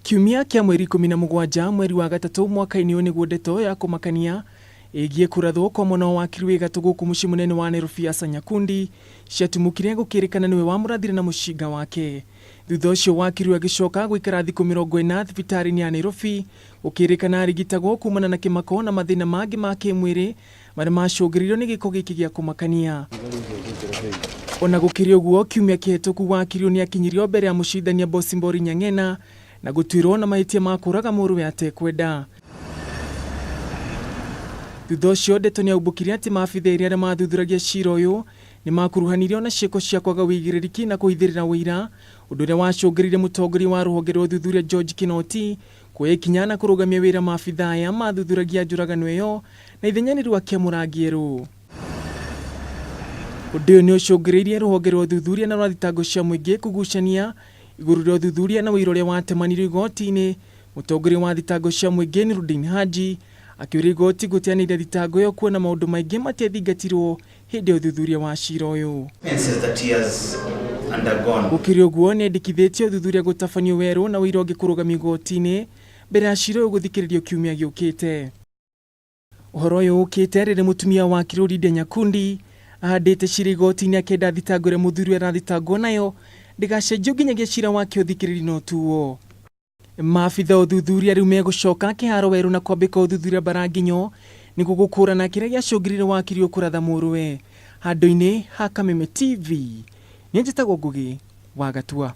Kiumia kĩa mweri 17 mweri wa gatatũ mwaka-inĩ ũyũ nĩguo ndeto ya kũmakania ĩgiĩ kũrathwo kwa mwana wa wakiri wĩ gatũ gũkũ mũciĩ mũnene wa Nairobi Asa Nyakundi ciatumũkire gũkĩrĩkana nĩwe wamũrathire na mũcinga wake. Thutha ũcio wakiri ũyũ agĩcoka gũikara thikũ 40 thibitarĩ-inĩ ya Nairobi gũkĩrĩkana arigitagwo kumana na kĩmako na mathĩna mangĩ ma kĩmwĩrĩ marĩa macũngĩrĩirio nĩ gĩko gĩkĩ gĩa kũmakania. Ona gũkĩrĩ ũguo, kiumia kĩhetũku wakiri ũyũ nĩakinyirio mbere ya mũcirithania Bosimbori Nyang'ena na gũtuĩrwo na mahĩtia ma kũraga mũrũwe atekwenda. Thutha ũcio ndeto nĩyaumbũkire atĩ maabitha erĩ arĩa mathuthuragia cira ũyũ nĩmakuruhanirio na ciĩko cia kwaga ũigĩrĩrĩki na kũhithĩrĩra ũira, ũndũ ũrĩa wacũngĩrĩirie mũtongoria wa rũhonge rwa ũthuthuria George Kinoti kuoya ikinya na kũrũgamia wĩra maabitha aya mathuthuragia njũragano ĩyo na ithenya nĩ rwa kĩamũrangi erũ. Ũndũ ũyũ nĩ ũcũngĩrĩirie rũhonge rwa ũthuthuria na rwa thitango cia mũingĩ kũgucania igũrũ rĩa ũthuthuria na ũira ũrĩa watemanirio igoti-inĩ. Mũtongoria wa thitango cia mũingĩ Nurudeen Haji akĩũria igoti gũteanĩria thitango ĩyo kuona maũndũ maingĩ matiathingatirwo hĩndĩ ya ũthuthuria wa cira ũyũ. Gũkĩrĩ ũguo, nĩendekithĩtie ũthuthuria gũtabanio werũ na ũira ũngĩ kũrũgamio igoti-inĩ mbere ya cira ũyũ gũthikĩrĩrio kiumia gĩũkĩte. Ũhoro ũyũ ũkĩte rĩrĩa mũtumia wa Kiruri Lydia Nyakundi ahandĩte cira igoti-inĩ akĩenda thitango ĩrĩa mũthuriwe arathitangwo nayo ndĩgacenjio nginyagia cira wake ũthikĩrĩrio na ũtuo. Maabitha ũthuthuria rĩu megũcoka kĩharo werũ na kwambĩka ũthuthuria Mbaranginyo nĩguo gũkũrana kĩrĩa gĩacũngĩrĩire wakiri ũyũ kũratha mũrũwe. Handũ-inĩ ha Kameme TV, niĩ njĩtagwo Ngũgĩ wa Gatua.